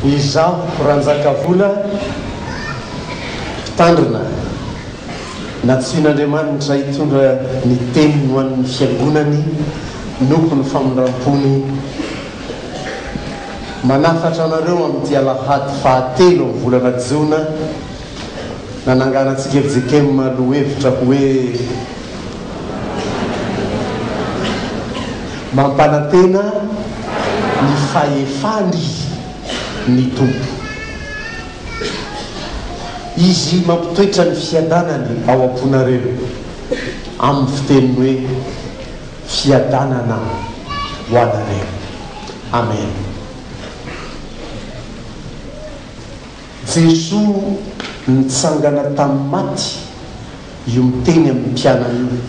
Izaho Ranjakavola Mpitandrina, nantsoin'Andriamanitra hitondra ny teniny ho an'ny Fiangonany noho ny famindram-pony. Manafatra anareo amin'ity alahady fahatelo amin'ny volana jona nananganantsika fjkm lohevitra hoe Mampanantena ny fahefany ny Tompo. Izy mampitoetra ny fiadanany ao am-ponareo amin'ny fiteniny hoe Fiadanana ho anareo. Amen. Jesoa nitsangana tamin'ny maty io miteny amin'ny mpianany io.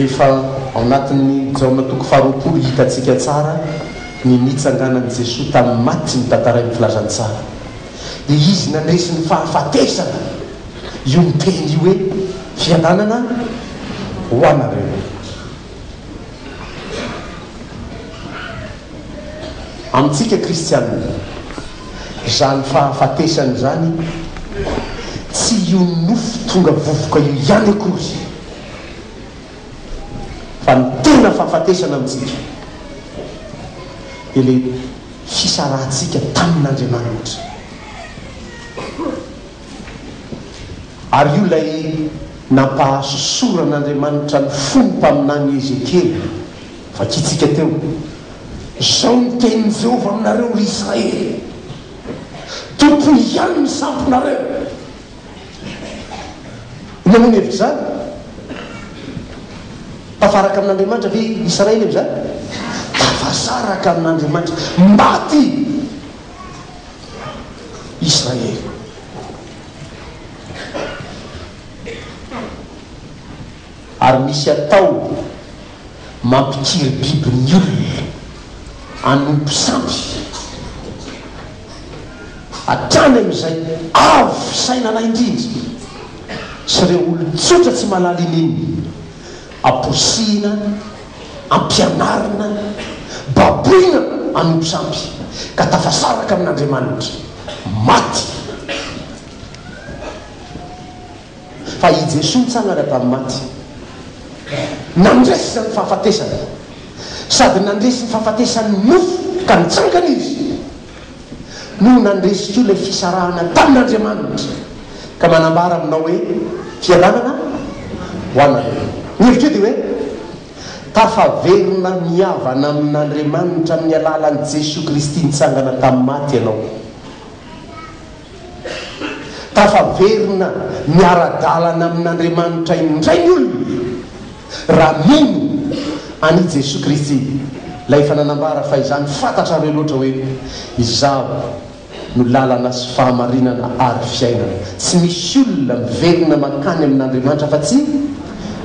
Efa ao anatin'ny Jaona toko faharoapolo hitantsika tsara ny nitsanganan'i Jesoa tamin'ny maty no tantarain'ny filazantsara. Dia Izy nandresy ny fahafatesana io miteny io hoe fiadanana ho anareo. Amintsika kristianina, izany fahafatesana izany tsy io nofo tonga vovoka io ihany akory, fa ny tena fahafatesana amintsika dia ilay fisarahantsika tamin'Andriamanitra. Ary io ilay nampahasosoran'Andriamanitra ny fon'ny mpaminany Ezekiela. Vakintsika teo, Izao no tenin'i Jehovah aminareo, ry Israely, Tompoy ihany ny sampinareo. Inona moa ny hevitr'izany? Tafaraka amin'Andriamanitra ve i Israely amin'izany? Tafasaraka amin'Andriamanitra. Maty Israely. Ary misy atao mampikiry biby ny olona hanompo sampy hatrany amin'izay avo fisainana indrindra sy ireo olon-tsotra tsy mahalala ininona, amporisihina, ampianarina, baboina hanompo sampy ka tafasaraka amin'Andriamanitra, maty. Fa i Jesoa nitsangana tamin'ny maty, nandresy izany fahafatesana, sady nandresy ny fahafatesan'ny nofo ka nitsangana Izy, no nandresy koa ilay fisarahana tamin'Andriamanitra, ka manambara aminao hoe, Fiadanana ho anareo. Ny hevitra io dia hoe, tafaverina mihavana amin'Andriamanitra amin'ny alalan'i Jesoa Kristy nitsangana tamin'ny maty ianao. Tafaverina miara-dalana amin'Andriamanitra indray ny olona raha mino an'i Jesoa Kristy, ilay efa nanambara fa izany fantatrareo loatra hoe Izaho no lalana sy fahamarinana ary fiainana. Tsy misy olona miverina mankany amin'Andriamanitra afa-tsy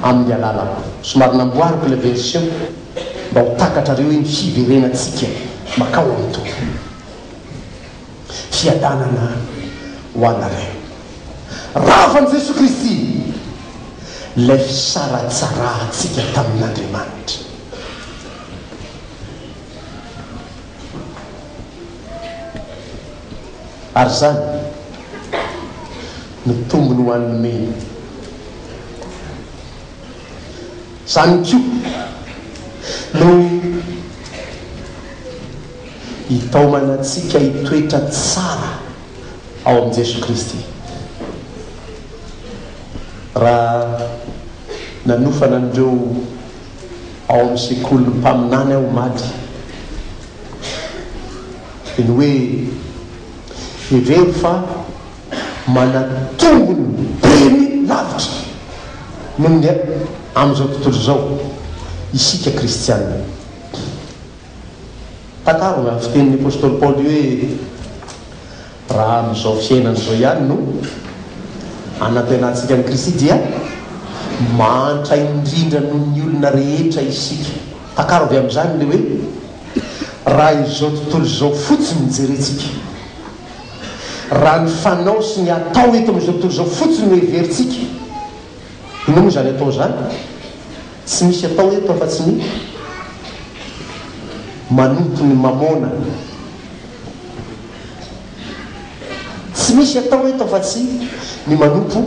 amin'ny alalako. Somary namboariko ilay version mba ho takatrareo hoe ny fiverenantsika makao amin'ny Tompo. Fiadanana ho anareo. Ravan'i Jesoa Kristy ilay fisaratsarahantsika tamin'Andriamanitra. Ary izany no tombony ho an'ny mino. Izany koa no hitaomana antsika hitoetra tsara ao amin'i Jesoa Kristy. Raha nanofana an'ireo ao amin'ny sekolin'ny mpaminany aho omaly, dia ny hoe hevero fa manan-tongony be ny lavitra noho ny amin'izao tontolo izao isika kristiana. Takaro ny fitenin'ny apostoly Paoly hoe, Raha amin'izao fiainana izao ihany no anantenantsika an'i Kristy dia mahantra indrindra noho ny olona rehetra isika. Takaro avy amin'izany ilay hoe raha izao tontolo izao fotsiny no jerentsika. Raha ny fanao sy ny atao eto amin'izao tontolo izao fotsiny no heverintsika, inona moa izany atao izany? Tsy misy atao eto afa-tsy ny. Manompo ny mamôna. Tsy misy atao eto afa-tsy ny manompo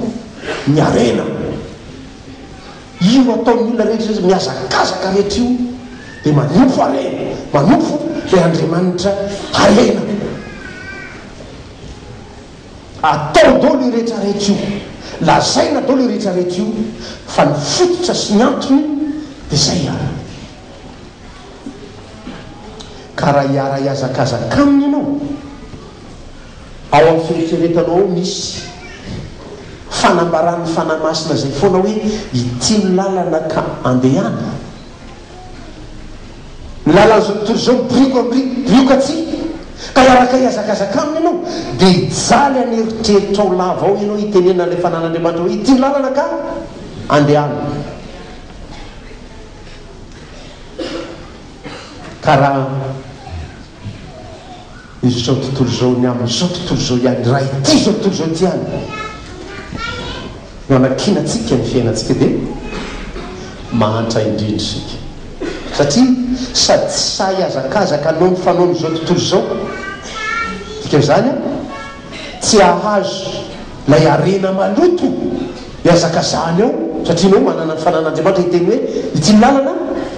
ny harena. Io ataon'ny olona rehetra izay mihazakazaka rehetra io dia manompo harena, manompo ilay Andriamanitra harena. Atao daholo io rehetra rehetra io, lazaina daholo io rehetra rehetra io fa ny fototra sy ny antony dia izay ihany. Ka raha hiara-hihazakazaka aminy ianao, ao amin'ny fieritreretanao ao misy fanambaran'ny Fanahy Masina izay foana hoe ity ny lalana ka andehana. Ny lalan'izao tontolo izao mibirioka mibirioka atsy, ka hiaraka hihazakazaka aminy ianao, dia hijaly an'eritreritrao lava ao ianao hitenenana ilay Fanahin'Andriamanitra hoe ity ny lalana ka andehana. Ka raha izao tontolo izao ny amin'izao tontolo izao ihany, raha ity izao tontolo izao ity ihany no anankinantsika ny fiainantsika dia mahantra indrindra isika. Satria sady tsy sahy hihazakazaka hanao ny fanaon'izao tontolo izao, dikan'izany an, tsy hahazo ilay harena maloto ihazakazahany ao, satria ianao manana ny fananan'Andriamanitra hiteny hoe ity ny lalana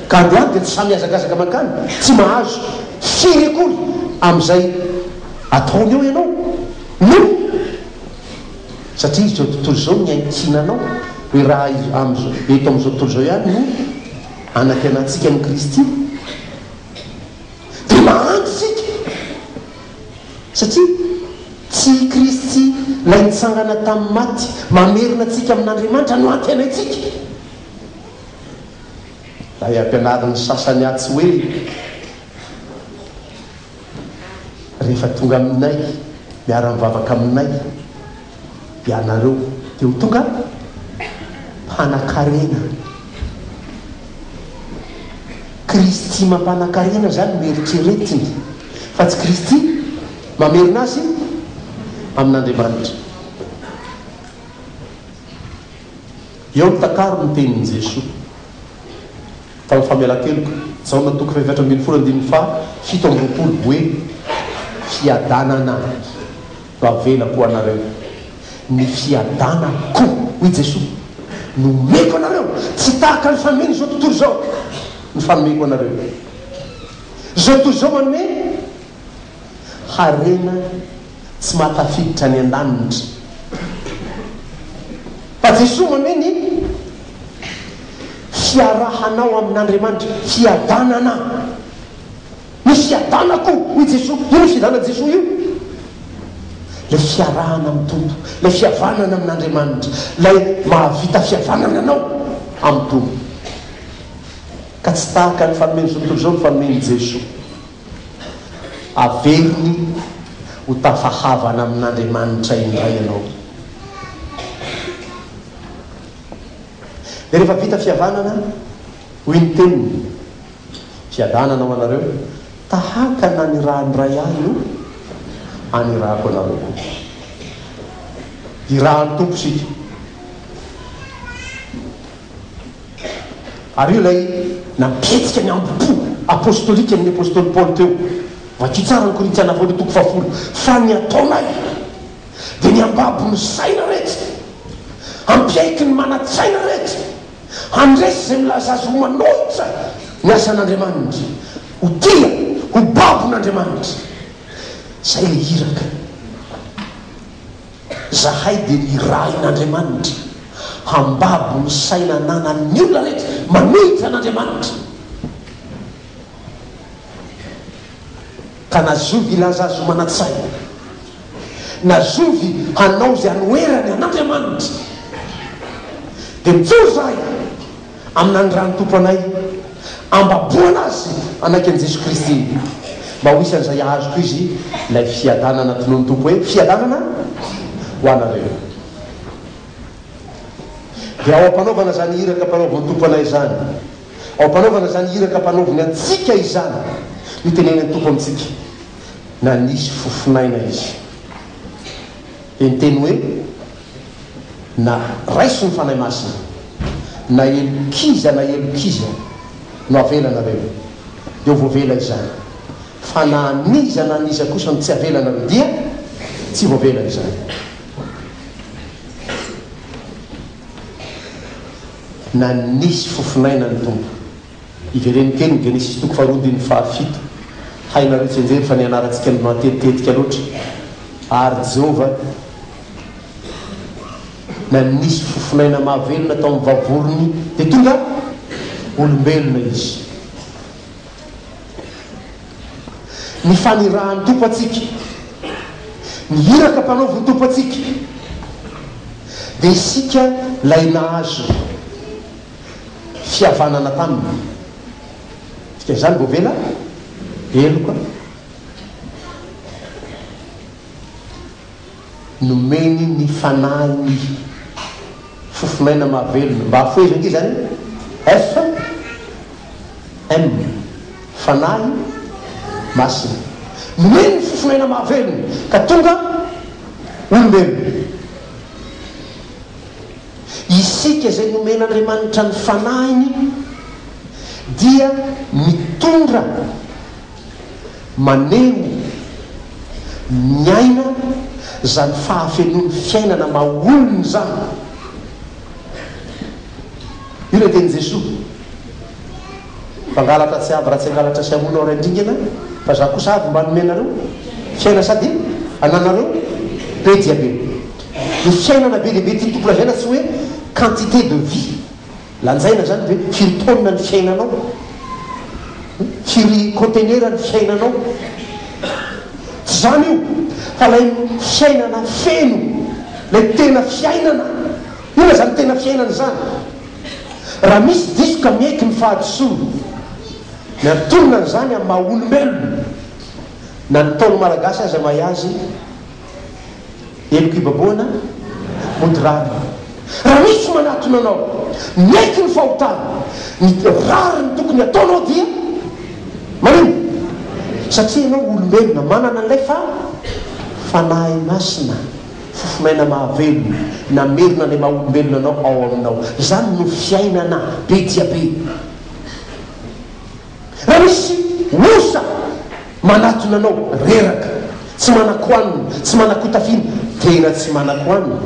ka andehano dia tsy samy mihazakazaka mankany, tsy mahazo firy akory amin'izay ataony eo ianao no satria izao tontolo izao ny ankinanao hoe raha amin'izao eto amin'izao tontolo izao ihany no anantenantsika an'i Kristy dia mahantra isika. Satria tsy i Kristy ilay nitsangana tamin'ny maty mamerina antsika amin'Andriamanitra no antenaintsika. Ilay ampianarin'ny sasany atsy hoe rehefa tonga aminay, miara-mivavaka aminay ianareo dia ho tonga mpanakarena. Kristy mampanakarena izany no eritreretiny fa tsy Kristy mamerina azy amin'Andriamanitra. Eo no takaro ny tenin'i Jesoa tamin'ny famelan-keloka, Jaona toko fahefatra ambinifolo andininy faha 27 hoe, Fiadanana no avelako ho anareo. Ny fiadanako, hoy Jesoa, no omeko anareo, tsy tahaka ny fanomen'izao tontolo izao ny fanomeko anareo. Izao tontolo izao manome harena tsy mahatafiditra any an-danitra. Fa Jesoa manome ny fiarahanao amin'Andriamanitra, fiadanana. Ny fiadanako, hoy Jesoa. Inona io fiadanan'i Jesoa io? Ilay fiarahana amin'ny Tompo, ilay fihavanana amin'Andriamanitra, ilay mahavita fihavanana anao amin'ny Tompo. Ka tsy tahaka ny fanomen'izao tontolo izao ny fanomen'i Jesoa. Averiny ho tafahavana amin'Andriamanitra indray ianao. Dia rehefa vita fihavanana, hoy ny teniny, Fiadanana ho anareo, tahaka nanirahan'ny Ray ahy no anirahako anareo koa. Irahan'ny Tompo isika. Ary io ilay nampihetsika ny hambom-po apostolikan'ny apostoly Paoly teo. Vakio tsara ny Korintiana voalohany toko fahafolo. Fa ny ataonay dia ny hambabo ny saina rehetra, hampiaiky ny manan-tsaina rehetra, Handresy izay milaza azy ho manohitra ny asan'Andriamanitra, ho tia, ho babon'Andriamanitra. Izay ilay iraka. Izahay dia nirahin'Andriamanitra hambabo ny saina ananan'ny olona rehetra manohitra an'Andriamanitra. Ka na zovy hilaza azy ho manan-tsaina, na zovy hanao izay hanoherany an'Andriamanitra, dia mijoro izahay amin'ny nanirahan'ny Tompo anay hambaboana azy hanaiky an'i Jesoa Kristy, mba ho isan'izay hahazo koa izy ilay fiadanana tonon'ny Tompo hoe, Fiadanana ho anareo. Dia ao am-panaovana izany iraka ampanaovin'ny Tompo anay izany, Ao am-panaovana izany iraka ampanaoviny antsika izany no itenenan'ny Tompo amintsika. Nanisy fofon'aina Izy. Dia niteny hoe, Na raiso ny Fanahy Masina, na helok'iza na helok'iza no avelanareo. Dia ho voavela izany. Fa na an'iza na an'iza kosa no tsy avelanareo dia tsy voavela izany. Nanisy fofon'aina ny Tompo. Ivereno kely ny Genesisy toko faharoa andininy fahafito. Hainareo tsianjery fa nianarantsika ny matetitetika loatra. Ary Jehovah nanisy fofon'aina mahavelona tao amin'ny vavorony dia tonga olombelona izy. Ny fanirahan'ny Tompo antsika, ny iraka ampanaovin'ny Tompo antsika, dia isika ilay nahazo fihavanana taminy. Dikan'izany voavela heloka. Nomeny ny Fanahiny fofon'aina mahavelona. Mba hafohezo ange izany e! F, M, Fanahy Masina. Nomeny ny fofon'aina mahavelona ka tonga olombelona. Isika izay nomen'Andriamanitra ny Fanahiny dia mitondra. Maneho, miaina izany fahafenoan'ny fiainana maha olona izany. Io ilay tenin'i Jesoa, Mpangalatra tsy avy raha tsy hangalatra sy hamono ary handringana, fa Izaho kosa avy mba hanome anareo fiainana sady hananareo be dia be. Ny fiainana be dia be tian'ny Tompo lazaina tsy hoe quantité de vie. Lanjaina zany ve? Firy taonina ny fiainanao? Firy contenera ny fiainanao? Tsy zany io fa lay fiainana feno, lay tena fiainana. Inona zany tena fiainana zany? Raha misy diso ka miaiky ny fahadisoany, ny antonona an'izany amin'ny maha olombelona, na ny Ntaolo Malagasy aza mahay azy, Heloka ibabohana, mody rariny. Raha misy manatona anao, miaiky ny fahotany, ny rariny tokony hataonao dia manino? Satria ianao olombelona manana an'ilay fa Fanahy Masina, fofon'aina mahavelona, namerina ilay maha olombelona anao ao aminao. Izany no fiainana be dia be. Raha misy osa manatona anao, reraka, tsy manan-kohanina, tsy manan-kotafiana, tena tsy manan-kohanina,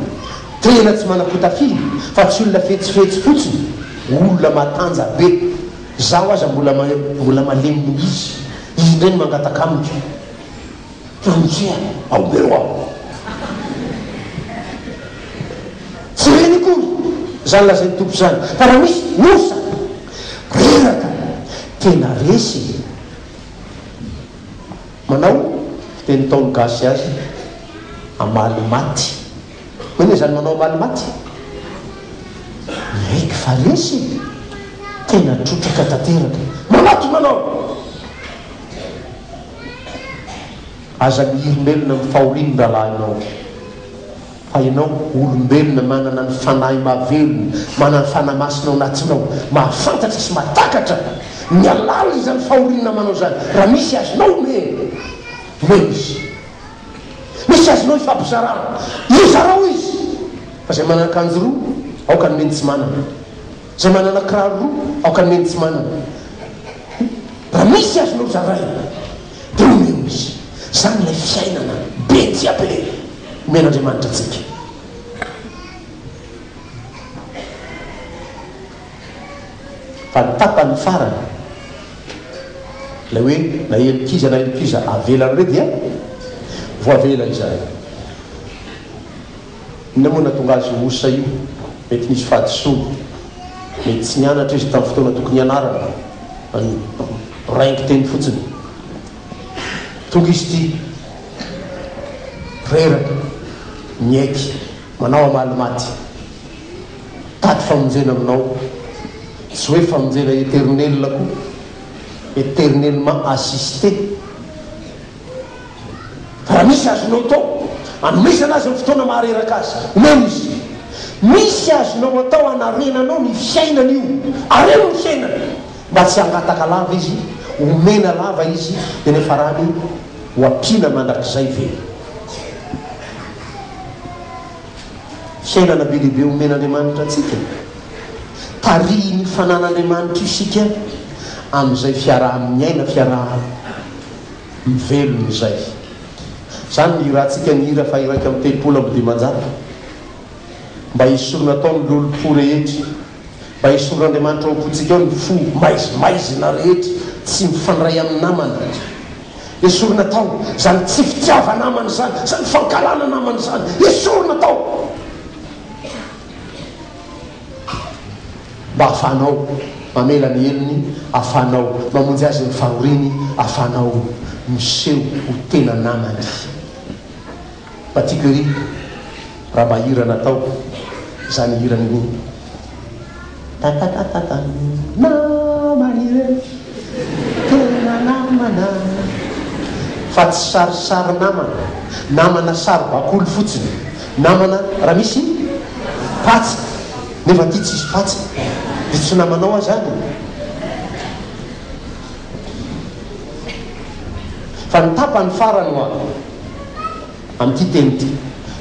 tena tsy manan-kotafiana, fa tsy olona fetsifetsy fotsiny, olona matanja be, zaho aza mbola mbola malemy noho izy, izy indray no mangataka amiko. Ramose a, aomeo aho. Tsy reny akory izany lazain'ny Tompo izany, fa raha misy osa, reraka, tena resy e. Manao fiteny ntaolo gasy azy, amaly maty. Inona izany manao amaly maty? Miaiky fa resy e. Tena trotraka tanteraka. Manatona anao. Aza mihirim-belona amin'ny fahorian'ny rahalahinao, fa ianao olombelona manana ny Fanahy mahavelona, manana ny Fanahy Masina ao anatinao, mahafantatra sy mahatakatra ny halalin'izany fahorian'ny namanao izany. Raha misy azonao omena, omeo izy. Misy azonao ifampizarana, izarao izy. Fa izay manana akanjo roa, aoka hanome ny tsy manana. Izay manana kiraro roa, aoka hanome ny tsy manana. Raha misy azonao zaraina dia omeo izy. Izany ilay fiainana be dia be omen'Andriamanitra antsika. Fa ny tapany farany, ilay hoe na helok'iza na helok'iza avelanareo dia voavela izany. Inona moa nahatonga azy ho osa io? Mety nisy fahadisoana. Mety tsy nianatra izy tamin'ny fotoana tokony hianarana, fa niboraingy teny fotsiny. Tonga izy ity, reraka, miaiky, manao hamaly maty. Mitady famonjena aminao. Tsy hoe famonjena éternel koa, éternellement assisté. Fa raha misy azonao atao anomezana azy amin'ny fotoana mahareraka azy, omeo izy. Misy azonao atao hanarenanao ny fiainany io. Areno ny fiainany mba tsy hangataka lava izy, omena lava izy dia ny farany ho ampiana mandrakizay ve? Fiainana be dia be omen'Andriamanitra antsika. Tarihin'io fanan'Andriamanitra io isika. Amin'izay fiaraha-miaina, fiaraha-mivelona izay. Izany no hirantsika ny hira faha-531. Mba esorina tao ny lolompo rehetra. Mba esorin'Andriamanitra ao am-pontsika ao ny fo maizimaizina rehetra, tsy mifandray amin'ny namana. Esorina tao izany tsy fitiava-namana izany, izany fankahalana namana izany. Esorina tao! Mba ahafahanao mamela ny helony, ahafahanao mamonjy azy amin'ny fahoriany, ahafahanao miseho ho tena namany. Mba tiako ery raha mba hira natao izany hiran'ny Tatatatata namana ireo tena namana fa tsy sarisary namana, namana saribakoly fotsiny, namana raha misy patsa nefa aty tsisy patsa dia tsy namanao aho zany e! Fa ny tapany farany hoa. Amin'ity teny ity,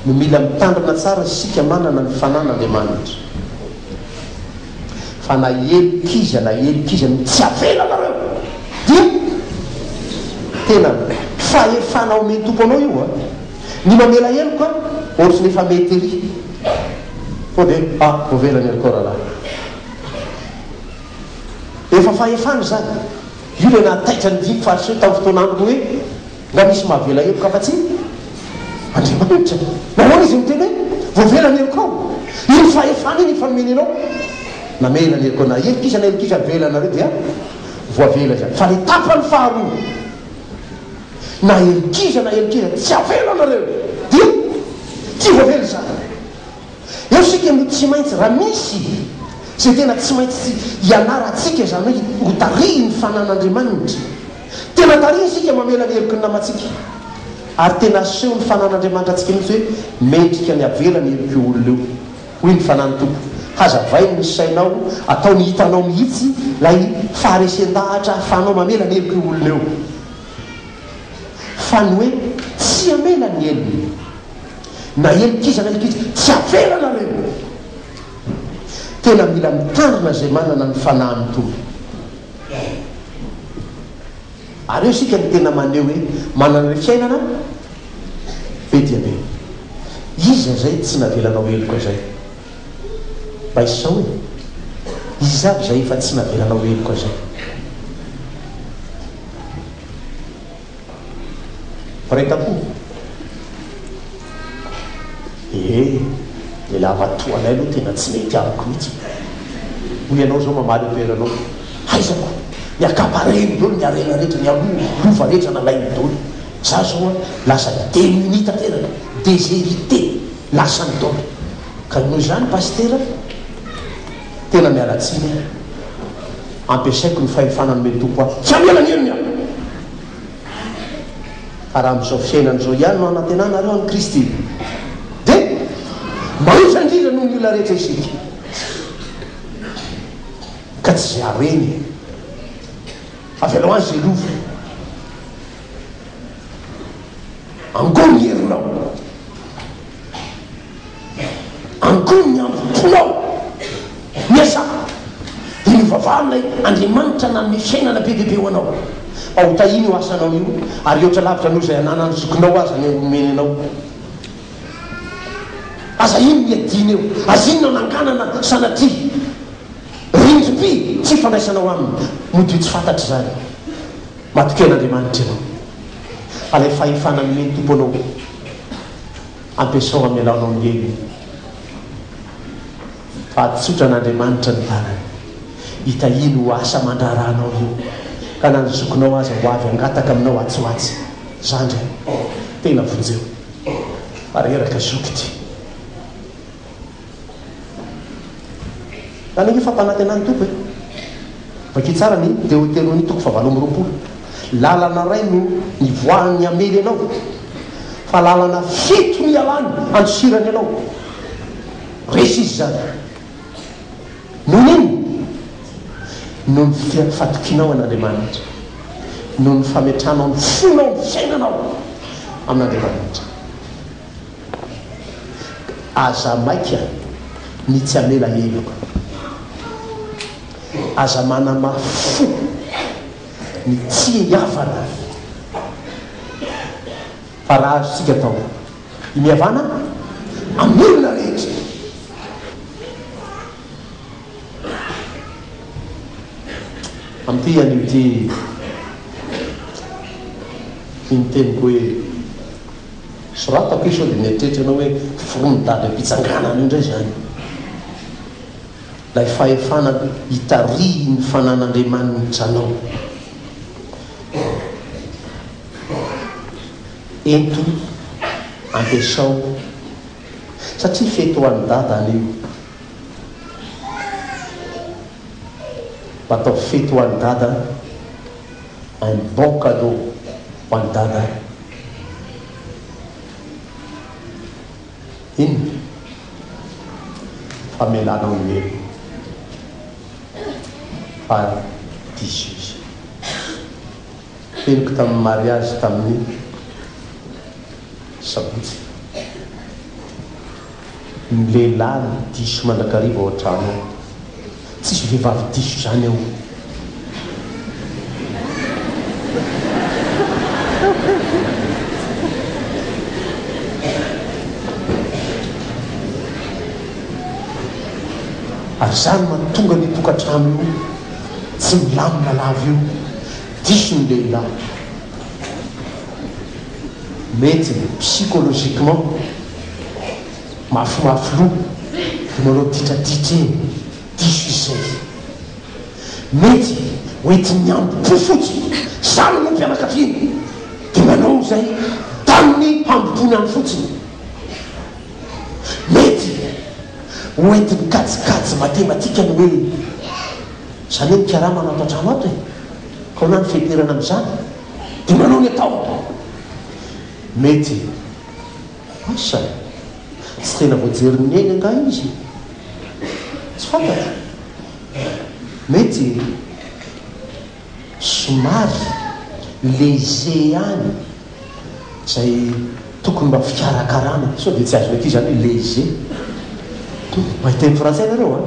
no mila mitandrina tsara isika manana ny fanan'Andriamanitra. Fa na heloka iza na heloka iza no tsy avelanareo, dia tena fahefana omen'ny Tompo anao io an! Ny mamela heloka ohatry ny efa mety ery. Sao dia ah, voavela ny helokao rahalahy. Efa fahefana izany. Io ilay nahataitra ny dimy fariseo tamin'ny fotoan'androny hoe, Nga misy mahavela heloka afa-tsy Andriamanitra? Nahoana izy miteny hoe, Voavela ny helokao? Iny fahefana iny efa nomeny anao. Namela ny helokao. Na heloka iza na heloka iza avela anareo dia voavela izany. Fa ny tapany faharoa, na heloka iza na heloka iza tsy avela anareo dia tsy voavela izany. Eo isika no tsy maintsy, raha misy izay tena tsy maintsy ianarantsika izany hoe ho tarihin'ny fanan'Andriamanitra. Tena tarihiny isika mamela ny heloky ny namantsika. Ary tena asehon'ny fanan'Andriamanitra antsika mihitsy hoe mendrika ny havela ny helok'io olona io. Hoy ny Fanahin'ny Tompo, Hazavainy ny sainao, ataony hitanao mihitsy ilay faharesen-dahatra ahafahanao mamela ny helok'io olona io. Fa ny hoe tsy hamela ny helony. Na helok'iza na helok'iza, tsy avela nareo! Tena mila mitandrina izay manana ny Fanahin'ny Tompo. Ary eo isika no tena maneho hoe manana ilay fiainana be dia be. Iza izay tsy navelanao heloka izay? Mba isao e! Iza avy izay efa tsy navelanao heloka izay? Mpiray tampo? Ee, le lavatoa anay aloha tena tsy mety amiko mihitsy e! Hoy ianao izao mamaly eo toeranao, aiza ko! Ny ankapareny daholo, ny harena rehetra, ny aloha, lova rehetra nalainy daholo. Za zao an, lasa démuni tanteraka, déshérité, lasany daholo. Ka noho izany Pasitera, tena miala tsiny aho, ampiasaiko ny fahefana nomen'ny Tompo ahy, tsy hamela ny helony aho! Fa raha amin'izao fiainana izao ihany no anantenanareo an'i Kristy, dia mahantra indrindra noho ny olona rehetra isika. Ka tsy izay harena e. Avelao any izay lova. Angony ny herinao. Angony ny ambom-ponao. Miezaha dia mivavaha amin'ilay Andriamanitra nanome fiainana be dia be ho anao. Mba ho tahiany io asanao io, ary hihoatra lavitra noho izay ananan'ny zokinao aza ny omeny anao. Aza iny ny iadiana eo, aza iny no ananganana sanatria rindrim-by tsy ifandraisanao aminy. Mody ho tsy fantatra izany. Matokia an'Andriamanitra ianao, fa ilay fahefana nomen'ny Tompo anao, Ampiasao hamelanao ny helony. Fa tsotra an'Andriamanitra ny tanany. Hitahiany ho asa aman-draharahanao io. Ka na ny zokinao aza ho avy hangataka aminao atsy ho atsy. Zandry a! Tena vonjeo. Fa reraka zoky ity. Zany ange fampanantenan'ny Tompo e! Vakio tsara ny Deoteronomia toko fahavalo amby 20. Lalana iray no nivoahan'ny hamely anao, fa lalana fito no ialany handosirany anao. Resy izy izany. Noho ny inona? Noho ny fatokianao an'Andriamanitra. Noho ny fametrahanao ny fonao, ny fiainanao amin'Andriamanitra. Aza maika ny tsy hamela heloka. Aza manamafy fo ny tsy hihavana fa raha azontsika atao ny mihavana amin'ny olona rehetra. Amin'ity anio ity ny teniko hoe soratako io sao dia mieritreritra ianao hoe foronin'i Dada am-pitsanganana io indray izany. Ilay fahefana itarihin'ny fanan'Andriamanitra anao. Ento, ampiasao, satria fety ho an'i Dada anio. Mba ataovy fety ho an'i Dada, un bon cadeau ho an'i Dada. Inona? Famelanao ny helony. Fa diso izy. Henoko tamin'ny mariazy tamin'ny sabotsy. Ny lehilahy no diso mandrakariva ao an-trano ao. Tsisy vehivavy diso izany ao. Ary izany mahatonga an'io tokantrano io tsy milamina lava io. Diso ny lehilahy. Mety psychologiquement mafimafy loha dia manao ditraditra eny, diso izy zay. Mety ho entin'ny hambom-po fotsiny, za no mpianakaviany dia manao izay tamin'ny hambom-pony any fotsiny. Mety ho entin'ny kajikajy matematika ny hoe zany hoe mikarama no ato an-trano ato e, ka ahoana ny feperana amin'izany? Dia manao ny atao. Mety. Asa? Tsy tena voajerin'i Neny angaha izy? Tsy fantatro. Mety somary léger ihany izay tokony mba fikarakarana. Sao dia tsy azon'ny ankizy izany hoe léger? Mahay teny frantsay nareo an?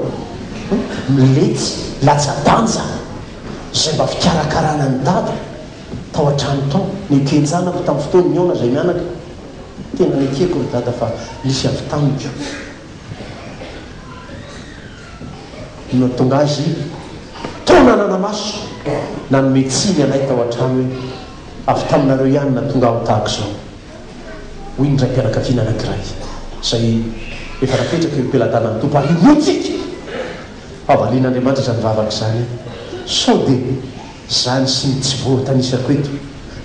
Miletsy, latsa-danja izay mba fikarakarana an'i Dada. Tao an-trano tao, neken-janako tamin'ny fotoana nihaona izay mianaka. Tena nekeko ry dada fa nisy avy tamiko no nahatonga azy toa nanana-maso nanome tsiny anay tao an-trano hoe avy taminareo ihany nahatonga aho tahaka izao, hoy ny raim-pianakaviana anankiray izay efa napetraka eo am-pelatanan'ny Tompo ary inoantsika fa valian'Andriamanitra izany vavaka izany sao dia Izany sy ny tsy voatanisako eto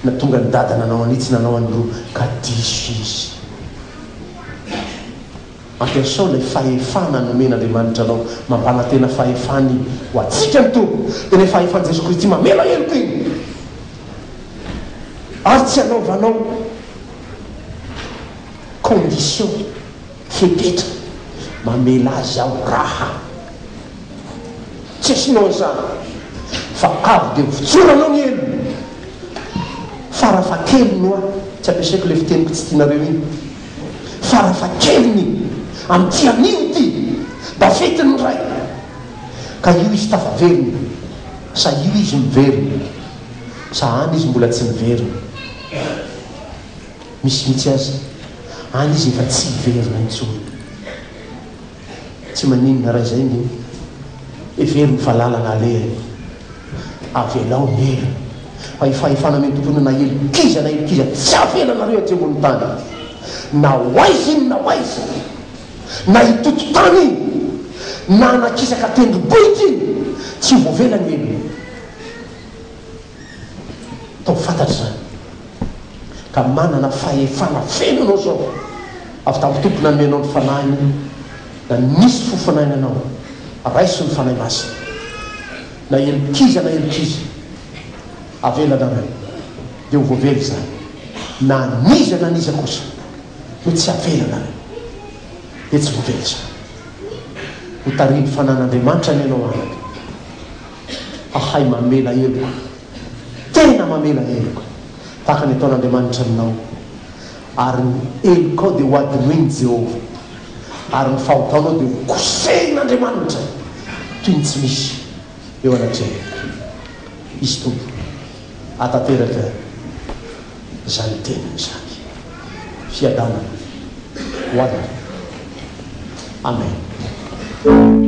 na tonga ny dada nanao an'itsy nanao an'iroa ka diso izy. Ampiasao ilay fahefana nomen'Andriamanitra anao. Mampanantena fahefany ho antsika ny Tompo. Dia ilay fahefan'i Jesoa Kristy mamela heloka iny. Ary tsy anaovanao condition, fepetra, mamela azy aho raha. Tsy asianao an'izany fa avy dia votsoranao ny helony. Farafahakeliny hoa, tsy ampiasaiko ilay fiteniko tsy tianareo iny, farafahakeliny amin'ity anio ity mba fetin'ny Ray ka io izy tafaverina sa io izy miverina sa any izy mbola tsy miverina. Misy mihitsy aza any izy efa tsy hiverina intsony. Tsy maninona raha izay no heveriny fa lalana alehany. Avelao ny helony. Fa io fahefana amen'ny Tompo io na helok'iza na helok'iza tsy avelanareo aty ambonin'ny tany. Na ho aiza iny na ho aiza. Na hitoto tany iny. Na hanakisaka tendrombohitra iny. Tsy ho voavela ny helony. Atao fantatra izany. Ka manana fahefana feno ianao izao, avy tamin'ny Tompo nanome anao ny Fanahiny, na nisy fofonaina anao, raiso ny Fanahy Masina. Na helok'iza na helok'iza, avelanareo, dia ho voavela izany. Na n'iza na n'iza kosa no tsy avelanareo, dia tsy voavela izany. Ho tarihin'ny Fanahin'Andriamanitra anie ianao anaka. Hahay mamela heloka. Tena mamela heloka. Tahaka ny ataon'Andriamanitra aminao. Ary ny helokao dia hohadinoin'i Jehovah. Ary ny fahotanao dia hokosehin'Andriamanitra toy ny tsy misy. eo anatrehany. Izy Tompo hahatanteraka izany teniny izany. Fiadanana ho anareo. Amen.